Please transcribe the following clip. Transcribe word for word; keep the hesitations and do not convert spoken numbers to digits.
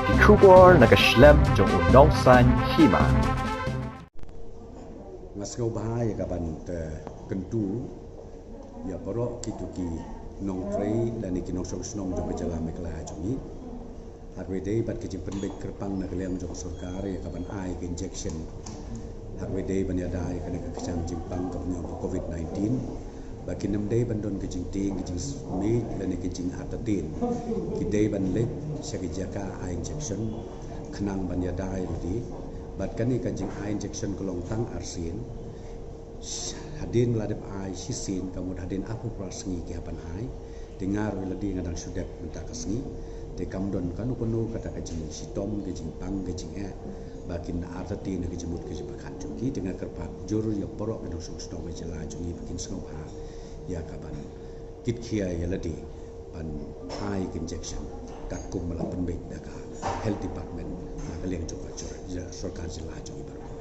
Ki khubor na ka shlem jong u nongsan hima. Nga sngewbha ïa ka ban te kyntu ïa baroh kito ki nongtrei lane ki nongshong shnong jong ka jylla Meghalaya jong ngi. Haba dei bad ka jingpynbeit kyrpang na ka liang jong sorkar ïa ka ban ai ka injection. Haba dei ban ïada ïa kane ka kjang jingpang ka bniah ka covid nineteen. Ba kin ym dei ban don ka jingtieng ka jingsmit lane ka jingartatien. Ki dei ban leit sha ka jaka ai injection khnang ban ïada ïa lade. Bad kane ka jingai injection ka long tang arsien. Hadien la dep ai shisien ka mut hadien arphew phra sngi ki hap ban ai. Te nga ruh ïa lade nga dang shu dep mynta ka sngi. Te kam don kano kano kata ka jingshitom ka jingpang ka jingeh ba kin artatien ka jingmut ka jingpyrkhat jong ki. Te nga kyrpad jur ïa baroh ki nongshong shnong ka jylla jong ngi ba kin sngewbha ïa ka ban kit khia ïa lade ban ai ka injection katkum ba la pynbeit da ka health department na ka liang jong ka jor-, sorkar jylla jong ngi baroh.